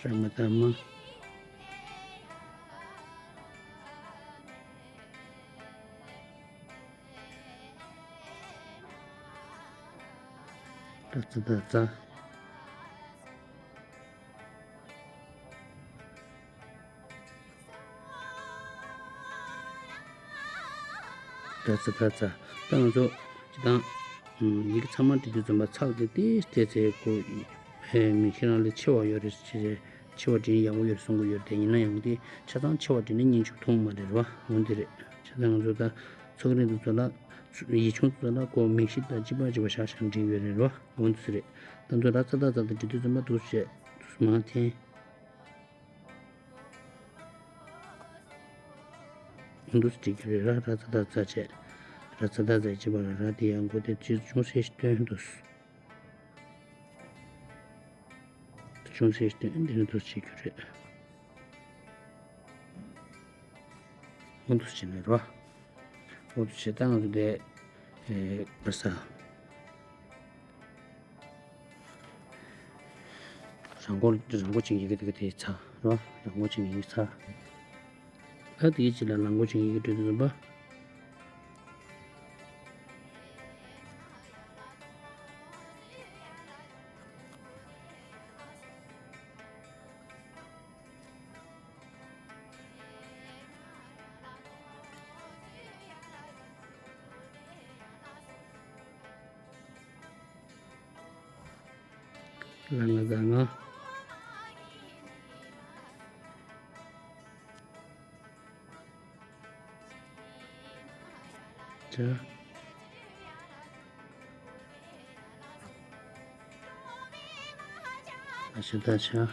ར་མ་ད་མ། ད་ཙ་ད་ཙ། ད་ཙ་ད་ཙ། ད་ང་ཚོ་སྤྱིར་བཏང་ཡི་གེ་ཚང་མ་འབྲི་དུས་ཙམ་པ་ཚགས་དེ་ཏིས་ཏེ་ཚེ་གོ། མིག་ཤེལ་རང་ལས་ཆེ་བ་ཡོད་རེད་ཟེར། ཆེ་བ་འབྲི་ཡག་པོ་ཡོད་གསུང་གི་ཡོད་རེད། ཡིན་ན་ཡང་དེ་ཆ་ཚང་ཆེ་བ་འབྲི་ན་ཉན་ཆུབ་མཐོང་མ་རེད་བ། འོན་ཏེ་རེད། བྱས་ཙང་ང་ཚོ་ད་ཚོགས་རིང་དུ་ཚོ་ལ་ཡིག་ཆུང་དུ་ཚོ་ལ་གོ་མིག་ཤེལ་དང་གཅིག་པ་གཅིག་པ་བཞག་བཞག་འབྲི་ཡོད་རེད་བ། འོན་ཏེ་རེད། ད་ཚོ་ར་ཙ་ད་ཙ་དེ་འབྲི་དུས་ཙམ་པ་འདུག་བྱས་འདུག་མ་འཐེན། འདུག་སེ་བྲིས་ཀྱི་རེད། ར་ར་ཙ་ད་ཙ་བྱས། ར་ཙ་ད་ཙ་བྱས་པ་ལ་ར་དེ་ཡང་མགོ་དེ་ཅི་ཅུང་ཟད་ཞིག་སྟོན་འདུག་ཅུང་ཟད་ཞིག་སྟོན་འདི་ནི་འདུག་བྱེད་རྒྱུ་རེད། འདུག་བྱས་ནས་རོ། འདུག་བྱས་ད་ང་ཚོ་དེ་ཨེ་བར་ས། རང་མགོ་རང་མགོ་ཅན་ཡི་གེ་དེ་ག་དེ་ཚ་རོ། རང་མགོ་ཅན་ཡི་གེ་ཚ། ད་དེའི་རྗེས་ལ་ལ་མགོ་ཅན་ཡི་གེ་འབྲི་དུས་ཙམ་པ། ལ་ང་ད་ང་། ཆ། ཨ་ཤ་ད་ཆ།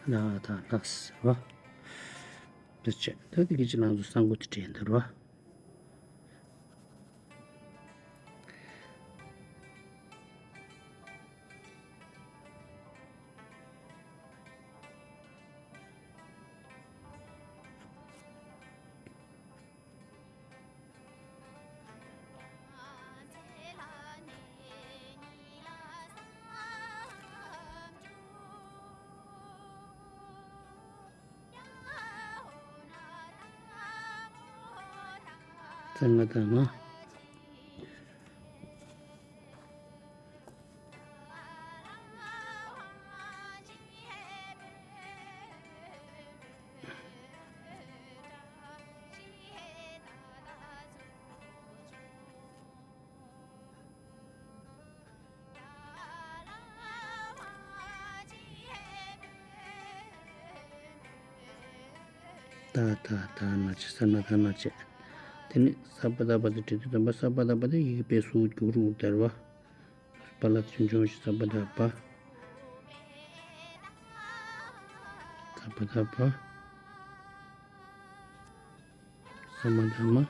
ལ་དང་ལགས་ཟེར་བ། འདི་བྱས། ད་དེ་གི་ཅི་ལང་ཚོ་གསང་སྒོ་དེ་དྲན་འདུག་ར། ཙང་ང་དང་ང་། ད་ད་ད་ན་ཆེ་ས་ན་ད་ན་ཆེ། དེ་ནི་ས་པ་ད་པ་དེ་བྲིས་དུས་ཙམ་པ་ས་པ་ད་པ་དེ་ཡི་གེ་དཔེ་སུ་རྒྱུག་རུ་དར་བ། པ་ལ་ཆུང་ཆུང་ཞིག་ས་པ་ད་པ། ས་པ་ད་པ། ས་མ་ད་མ།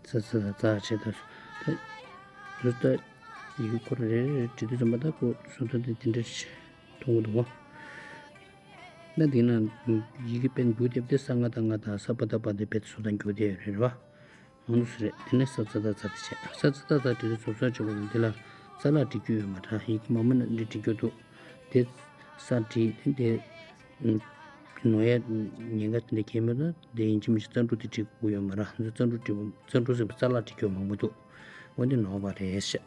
ས་ས་ས་ས་ཆེ་ད། ད་རུ་ད་ཡི་གེ་ཁོ་ར་རེ་རེ་རེ་བྲིས་དུས་ཙམ་པ་ད་ཁོ་སོ་ད་དེ་དེ་འདྲ་ཞིག་མཐོང་གི་འདུག་བ། ན་འདི་ན་ཡི་གེ་དཔེ་འགྱུར་དེབ་དེ་ས་ང་ད་ང་ད་ས་པ་ད་པ་དེ་དཔེ་སོ་ད་འགྱུར་དེ་རེད་བ། ང་ཚོ་རེད། དེ་ནས་ས་ཙ་ད་ཙ་དེ་བྱས། ས་ཙ་ད་ཙ་དེ་ཚོ་བཟོ་ས་བྱེད་པ་ཡིན། དེ་ལ་ཙ་ལ་བྲིས་རྒྱུ་ཡོད་མ་རེད། ཡི་གེ་མང་པོ་ན་འདི་བྲིས་རྒྱུ་འདུག་དེ་ས་བྲིས་དེ་དེ་ནོ་ཡ་ཉེན་ཁ་དེ་འདྲ་གལ་མེད་ན་དེ་ཡིན་གཅིག་མིན་གཅིག་ཙ་འབྲུ་དེ་བྲིས་དགོས་ཡོད་མ་རེད། ང་ཚོ་ཙ་འབྲུ་བྲིས་པ་ཙ་འབྲུ་ཟེར་བ་ཙ་ལ་བྲིས་རྒྱུ་མང་པོ་འདུག་འོན་ཏེ་ནོར་བ་རེད་ཤག་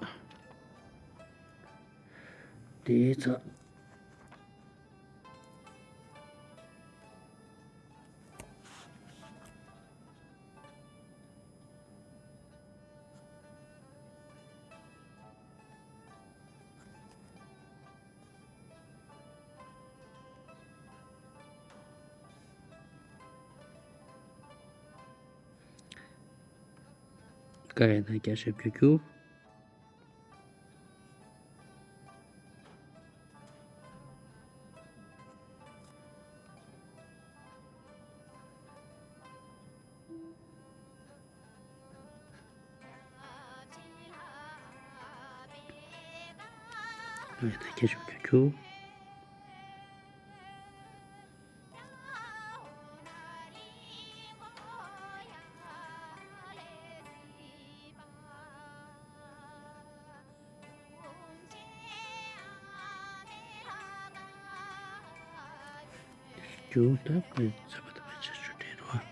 དེའི་ཚ། ཀ་ཡ་ན་བརྒྱ་ཞབས་ཀྱུ་གྱུ། ཀ་ཡ་ན་བརྒྱ་ཞབས་ཀྱུ་གྱུ། རྒྱུ་ད་ཁོའི་ཚ་བ་ད་བ་ཆ་ཆུ་དྲན་རོ།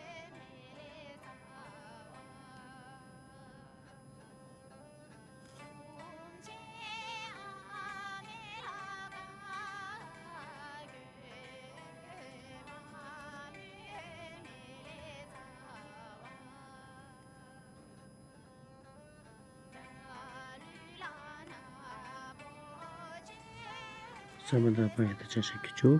ས་མ་ད་པ་ཡ་ད་ཆ་ཤ་ཁི་ཆུ།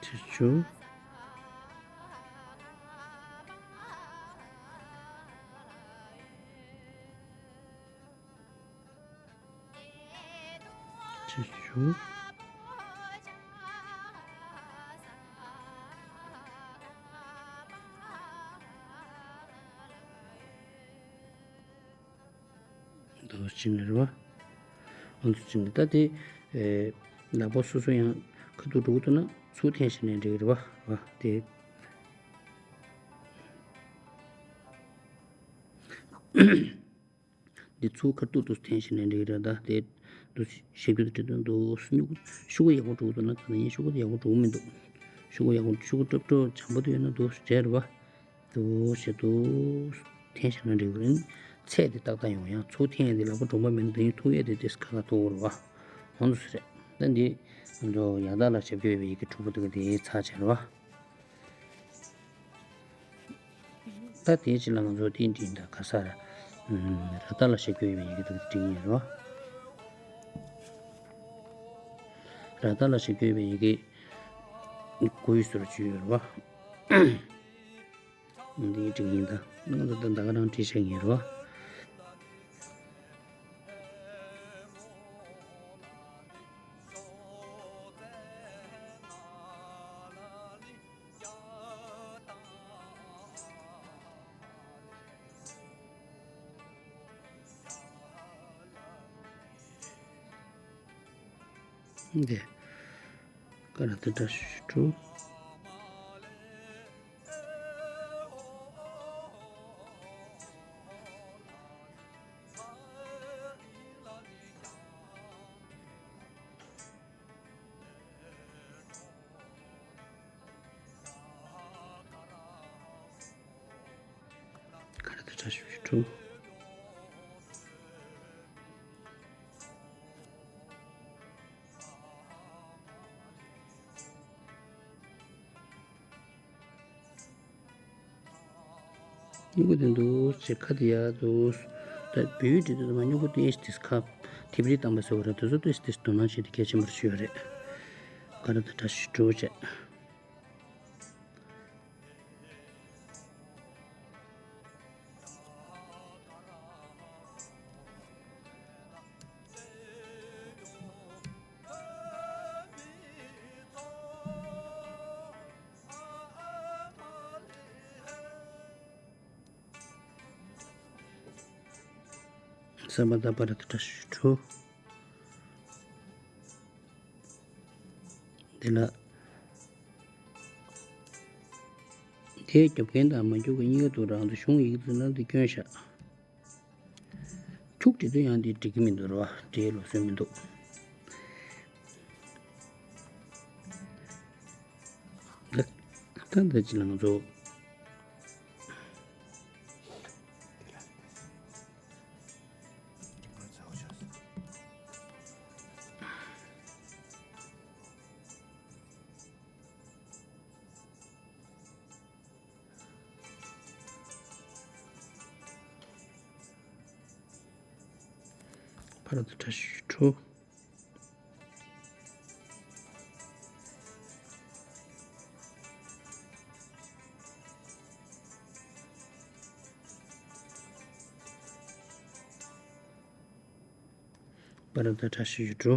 ཆུ་ཆུ། ཆུ་ཆུ། འདུག་ཅིང་རེད་བ། ང་ཚོ་ཅིང་ད་དེ། ཨེ། ལག་པ་སོ་སོ་ཡང་ཁ་ཐུག་འགྲོ་གི་འདུག་ན་ཚུར་འཐེན་བྱས་ནས་འགྲིག་གི་རེད་བ། བ་དེ། འདི་ཚུར་ཁ་ཐུག་ཏུ་འཐེན་བྱས་ནས་འགྲིག་གི་རེད། ད་དེ་འདུག་ཞེ་རྒྱུ་དེ་འགྲིག་དོན་འདུག་སྨྱུ་གུ་ཤུ་གུ་ཡག་པོ་འགྲོ་གི་འདུག་ན་ད་ནི་ཤུ་གུ་དེ་ཡག་པོ་འགྲོ་གི་མི་འདུག་ཤུ་གུ་ཡག་པོ་ཤུ་གུ་ཀྲོབ་ཀྲོབ་འཇམ་པོ་དེ་ཡོད་ན་འདུག་བྱས་རེད་བ། འདུག་བྱས་འདུག་འཐེན་བྱས་ན་འགྲིག་གི་རེད། ཚད་དེ་ཏག་ཏག་ཡོང་ཡང་ཚུར་འཐེན་ཡས་དེ་ལག་པ་གྲུང་པོ་མེད་ན་དེ་ཡིན་ཐུག་ཡས་དེ་དེ་ཁ་ཁ་ཐུག་གི་རེད་བ། ཧོན་དུ་སུ་རེད། ད་འདི་འགྲོ་ཡག་དག་ལ་ཞབས་ཀྱི་ཡོད་པའི་ཡི་གེ་དྲུག་པོ་དེ་ག་དེ་ཚར་བྱས་རེད་བ། ད་དེའི་ཕྱི་ལ་ང་ཚོ་ཏིང་ཏིང་དང་ག་ས་ར། ར་ཏ་ལ་ཞབས་ཀྱུ་ཡོད་པའི་ཡི་གེ་དེ་འབྲི་གི་ཡིན་རོ། ར་ཏ་ལ་ཞབས་ཀྱུ་ཡོད་པའི་ཡི་གེ་དགུ་ཡི་ཟུར་བཅུ་ཡོད་རོ། འདི་འབྲི་གི་ཡིན་ད། ང་ཚོ་ད་ད་ག་རང་བྲིས་བཞག་ཡིན་རོ། འདི། ཀ་ར་ཏ་ཏྲ་ཤུ་ཤུ་ཏྲུ། ཀ་ར་ཏ་ཏྲ་ཤུ་ཤུ་ཏྲུ། སྨྱུ་གུ་དེ་འདུག་ཅེས་ཁ་དེ་ཡར་འདུག་ད་བོད་ཡིག་འབྲི་དུས་ཙམ་པ་སྨྱུ་གུ་དེ་ཨེ་ཤི་ཏེ་ཁ་ཐིབ་རི་བཏང་པ་ཟེར་བ་རེད། དེ་ཚོ་དེ་ཨེ་ཤི་ཏེ་དོ་སྣང་བྱེད་དེ་གལ་ཆེན་པོ་ཞིག་ཡོད་རེད། ཀ་ར་ཏ་ཏྲ་ཤུ་ཤུ་ཏྲུ་བྱས། ས་པ་ད་པ་ར་ཏ་ཏྲ་ཤུ་ཤུ་ཏྲུ། འདི་ལ། དེའི་རྒྱབ་རྐྱེན་དང་མ་རྒྱུག་གི་གཉིས་ཀ་དུ་རང་དུ་གཞུང་ཡིག་འཛིན་ལམ་དུ་བསྐྱོན་བཞག་འཁྱུག་བྲིས་དུས་ཡང་འདི་འགྲིག་གི་མི་འདུག་ར་བ། འབྲི་ལོ་སོན་མི་འདུག་ད་ད་འདི་ཅི་ལ་ང་ཚོ། པ་ར་ཏ་ཏྲ་ཤུ་ཤུ་ཏྲུ། པ་ར་ཏ་ཏྲ་ཤུ་ཤུ་ཏྲུ།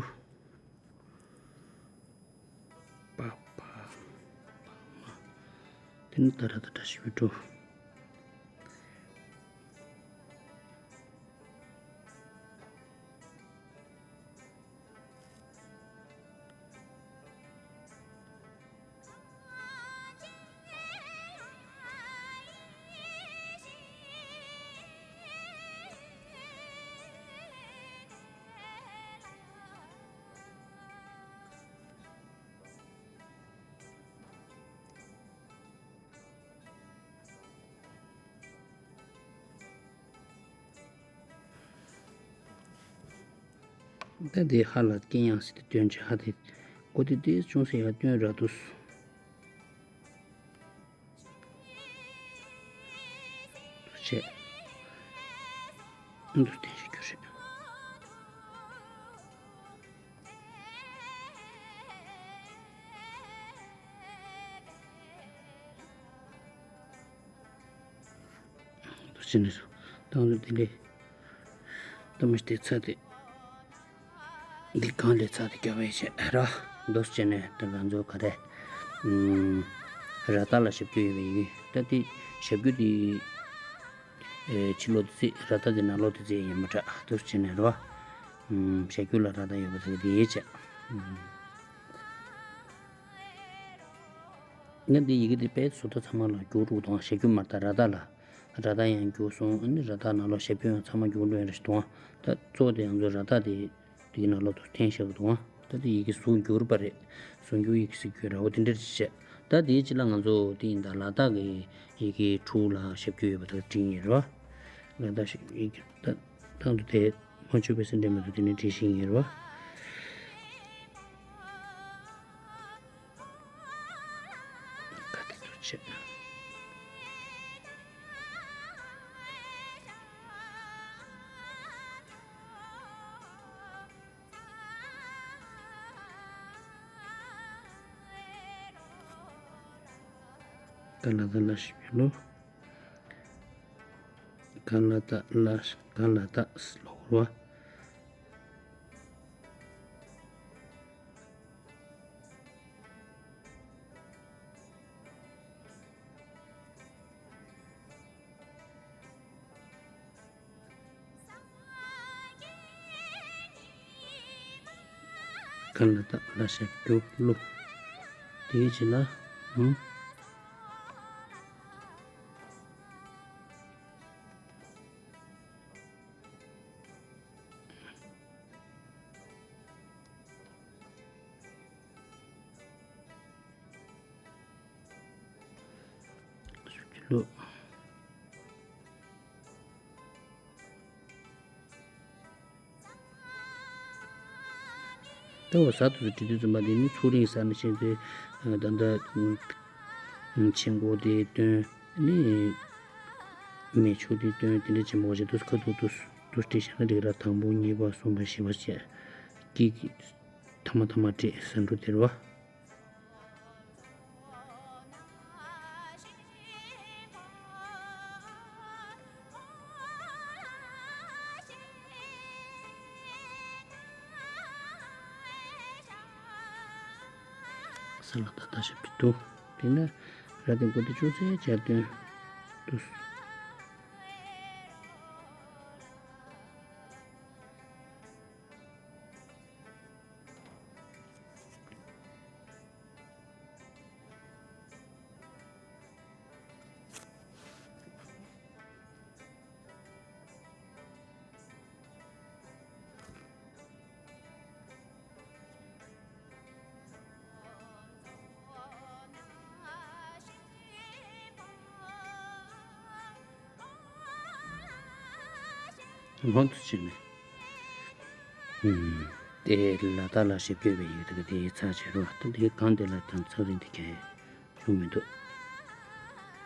པ་པ། དེ་ནི་ད་ར་ཏ་ཏྲ་ཤུ་ཤུ་ཏྲུ། ད་དེ་ཧ་ལ་སྐྱེ་ཡང་སྲིད་དེ་སྟོན་ཆེ་ཧ་དེ། མགོ་དེ་དེ་ཅུང་ཟད་ཡར་སྟོན་ར་དུས། བྱས། འདུག་སྟེ་ཞིག་རྒྱུ་རེད། འདུག་ཕྱིན་ནས་སོ། ཏང་ཙུ་དེ་ལས། ཏང་མི་དེ་ཚ་དེ། འདི་གང་ལས་ཚ་དེ་སྐྱོ་བའི་ཆེད་ར། འདུག་བྱས་ནས་དེ་ང་ཚོ་ག་རེ། ཨུམ། ར་ཏ་ལ་ཞབས་ཀྱུ་ཡོད་པའི་ཡི་གེ་ད་དེ་ཞབས་ཀྱུ་དེ། ཨེ་ཕྱི་ལོགས་དེ་རྩིས་ར་ཏ་དེ་ནང་ལོགས་དེ་རྩིས་ཡིན་མ་ཁྲ་འདུག་བྱས་ནས་ར། ཨུམ། ཞབས་ཀྱུ་ལ་ར་ཏ་ཡོད་པ་དེ་དེ་ཡིན་བྱས། ཨུམ། ང་འདི་ཡི་གེ་འདི་དཔེ་བཟོ་ལྟ་ཚང་མ་ལ་འགྱུར་འགྲོ་དང་ཞབས་ཀྱུ་མར་ལྟ་ར་ཏ་ལ། ར་ཏ་ཡང་འགྱུར་སོང་། ཨ་ནི་ར་ཏ་ནང་ལོགས་ཞབས་ཀྱུ་ཡང་ཚང་མ་འགྱུར་འགྲོ་ཡང་རེ་ཞིག་འདུག་ད་གཙོ་བོ་དེ་ང་ཚོ་ར་ཏ་དེ་དེའི་ནང་ལོགས་དུ་འཐེན་བཞག་འདུག་ད་དེ་ཡི་གེ་གཟུགས་འགྱུར་པ་རེད། གཟུགས་འགྱུར་ཡི་གེ་ཟེར་རྒྱུ་ར་བ་དེ་འདྲ་ཞིག་བྱས། ད་དེའི་ཕྱི་ལ་ང་ཚོ་དེ་ཡིན་ད་ལ་དྭགས་ཀྱི་ཡི་གེ་དྲུག་ལ་ཞབས་ཀྱུ་ཡོད་པ་དག་བྲིས་ཡིན་ར་བ། ལ་དྭགས་ཡི་གེ་ད་དང་དུ་དེ་མ་བཅུག་པའི་སེ་འདྲེ་མ་དུ་དེ་ནས་བྲིས་ཤིང་ཡིན་ར་བ། ག་དེ་ཚོ་བྱས། ག་ལ་ད་ལ་ཞིབ་ལོ། ག་ལ་ད་ལ་ག་ལ་ད་ལོ་ར། ག་ལ་ད་ལ་ཞབས་ཀྱུ་ལོ། དེའི་རྗེས་ལ་ཧུམ། ལོ། ལྟ་བ་ཟ་དུས་སུ་བྲིས་དུས་ཙམ་པ་དེ་ནི་ཚུགས་རིང་ཟ་ནི་བཞིན་དུ་ད་ལྟ་མཆན་སྒོ་དེ་སྟོན་ནི་མེ་ཆུ་དེ་སྟོན་དེ་འདྲ་བྱེད་མ་དགོས་ཤིང་དུས་ཁ་ཐུག་ཏུ་དུས་བྲིས་བཞག་ན་འགྲིག་ར། དང་པོ་གཉིས་པ་གསུམ་པ་བཞི་པ་བཅས་ཀྱི་ཐ་མ་ཐ་མ་བྲིས་ཟ་འགྲོ་དེ་རེད་བ། ས་ལ་ད་ལྟ་ཞབས་ཀྱུ་དུ། དེ་ནས་ར་དེ་མགོ་དེ་ཅུང་ཟད་སྦྱར་དོན་དུ། ཧོན་དུ་ཕྱིན་ནས། ཨུམ། དེ་ལ་ད་ལ་ཞིབ་བསྐྱོད་པའི་ཡིག་དེ་ག་དེའི་ཚར་བྱེད་རོགས། ད་དེ་གང་དེ་ལ་དང་ཚར་རིང་དེ་གས་བྱུང་མི་འདུག་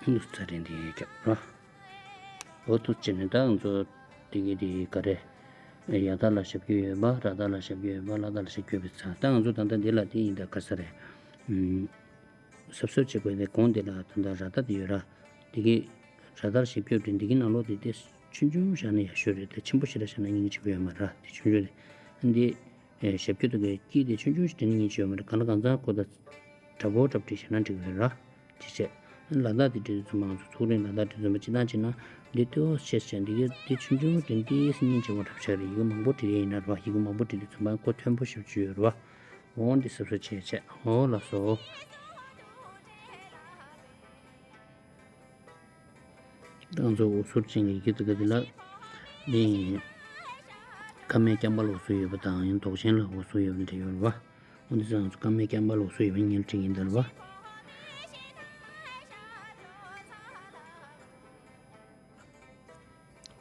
ཨུམ། ཚར་རིང་དེ་གས་རྒྱབ་རོགས། འོ་དུ་བྱས་ནས་ད་ང་ཚོ་དེ་གི་དེ་ག་རེ། ཡ་ད་ལ་ཞབས་ཀྱུ་ཡོད་པ། ར་ད་ལ་ཞབས་ཀྱུ་ཡོད་པ། ལ་ད་ལ་ཞབས་ཀྱུ་ཡོད་པའི་ཚར། ད་ང་ཚོ་ད་ལྟ་འདི་ལ་དེ་ཡིན་ད་ག་ས་རེད། ཨུམ། སབ་སབ་བྱེད་དགོས་ནས་གོང་དེ་ལ་ད་ལྟ་ར་ད་དེ་ཡོད་ར། དེ་གི་ར་ད་ལ་ཞིབ་བསྐྱོད་དེ་འདི་གི་ནང་ལོགས་དེ་དེ་ཆུང་ཆུང་བཞག་ན་ཡག་ཤོས་རེད། དེ་ཆེན་པོ་ཞེ་དྲག་བཞག་ན་སྙིང་རྗེ་པོ་ཡོད་མ་རེད། དེ་ཆུང་ཆུང་རེད། འདི་ཞབས་ཀྱུ་དེ་གི་དཀྱིལ་དེ་ཆུང་ཆུང་ཞིག་བྲིས་ན་སྙིང་རྗེ་ཡོད་མ་རེད། གང་ལ་གང་འཚམ་ཁོ་ད་འདྲ་པོ་འདྲ་པོ་བྲིས་བཞག་ན་འགྲིག་གི་རེད་ར། ཅི་བྱས། ལ་དྭགས་དེ་བྲིས་དུས་ཙམ་པ་ང་ཚོ་ཚུགས་རིང་ལ་དྭགས་བྲིས་ཙམ་པ་སྤྱི་བཏང་བྱས་ན་འདི་ལྟོས་ཤེས་བྱས་འདི་གའི་འདི་ཆུང་ཆུང་འདི་འདི་སྙིང་རྗེ་པོ་འདྲ་པོ་ཆགས་རེད། ཡི་གེ་མང་པོ་བྲིས་ཡིན་ན་རེད་བ། ཡི་གེ་མང་པོ་བྲིས་དུས་ཙམ་པ་ཁོ་མཐོན་པོ་ཞེ་པོ་ཅིག་ཡོད་རེད་བ། འོ་འདི་སོ་སོ་བྱས་བྱས། འོ་ལགས་སོ། ང་ཚོ་འོ་ཟུར་ཅན་གྱི་ཡི་གེ་དེ་ག་དེ་ལ་ནི་ཀ་མད་རྐྱང་པ་ལ་འོ་ཟུར་ཡོད་པ་དང་ཡང་འདོགས་ཅན་ལ་འོ་ཟུར་ཡོད་པ་འདྲ་ཡོད་རེད་བ། འོ་འདི་ཚོ་ང་ཚོ་ཀ་མད་རྐྱང་པ་ལ་འོ་ཟུར་ཡོད་པ་ཉིད་བྲིས་ཡིན་ད་རེད་བ།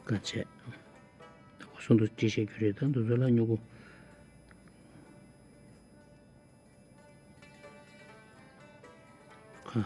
ཀ་བྱས། འོ་ཟུར་དུ་བྲིས་བཤད་རྒྱུ་རེད། ད་འདི་ཚོ་ལ་སྨྱུ་གུ། ཁ།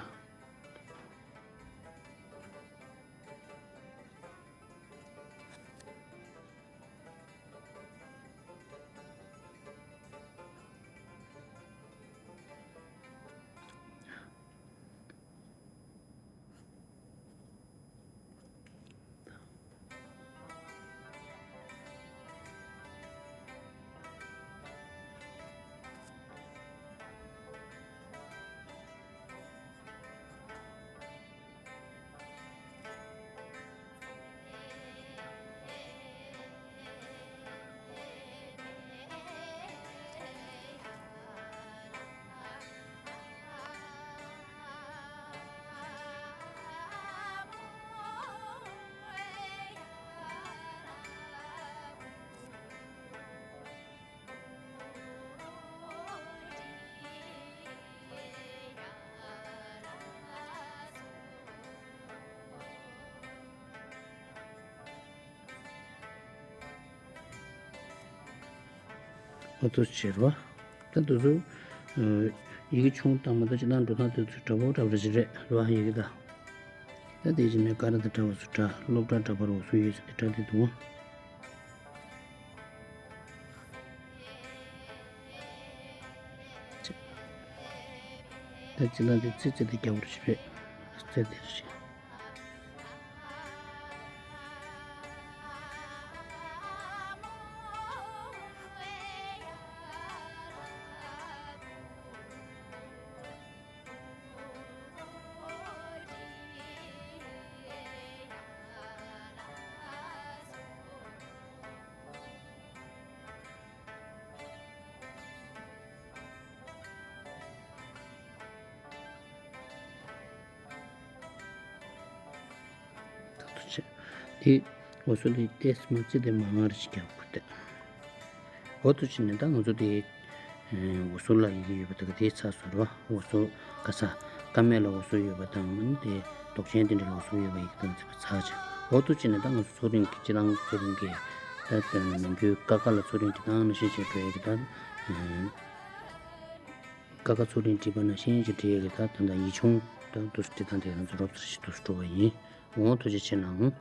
ཨ་ཏོ་ཆེར་བ། ད་དུ་ཚོ་ཡི་གེ་ཆུང་བཏང་མ་ད་ཅི་ན་འགྲོ་སྟངས་དེ་ཚོ་འདྲ་པོ་འདྲ་པོ་རེ་ཞིག་རེད་རེད་བ། ཡི་གེ་ད་ད་དེ་བཞིན་ནས་ཀ་ར་ད་འདྲ་བ་ཚོ་འདྲ་སློབ་གྲྭ་འདྲ་པོ་རོགས་ཚོ་ཡོད་ཚེ་དེ་འདྲ་དེ་འདུག་ད་ཅི་ན་དེ་ཙི་ཙི་དེ་རྒྱབ་རེ་ཞིག་རེད། ཚེ་འདིར་ཞེས། ད་དུ་ཆེ། དེ་འོ་སོ་དེ་ཏེས་མ་ཙི་དེ་མ་ང་རེ་ཞིག་ཀྱང་ཁུར་ཏེ། འོ་དུ་ཆེ་ནས་ད་ང་ཚོ་དེ་འོ་སོ་ལ་ཡི་གེ་ཡོད་པ་དེ་ག་དེ་ཚ་སོ་ར་འོ་སོ་ག་ས་ཀ་མེ་ལ་འོ་སོ་ཡོད་པ་དང་དེ་དོག་ཆེན་དེ་འདྲ་ལ་འོ་སོ་ཡོད་པ་ཡི་གེ་དང་ཚ་ཆ། འོ་དུ་ཆེ་ནས་ད་ང་ཚོ་ཚོ་རིང་གི་ཅི་རང་ཚོ་རིང་གི་ད་ནམ་རྒྱུན་ཀ་ཁ་ལ་ཚོ་རིང་གི་ད་ང་ནང་བཞིན་བྱེད་འགྲོ་ཡི་གེ་ད། ཀ་ཁ་ཚོ་རིང་བྲིས་པ་ནང་བཞིན་གྱི་བྲིས་ཡོད་ཀྱི་ད་ད་ལྟ་ཡིག་ཆུང་དང་དུ་བྲིས་སྟངས་དེ་ང་ཚོ་རོབ་ཙམ་ཞིག་ཏུ་སྤྲོ་བ་ཡིན། འོང་ཐུགས་རྗེ་ཆེ་གནང་།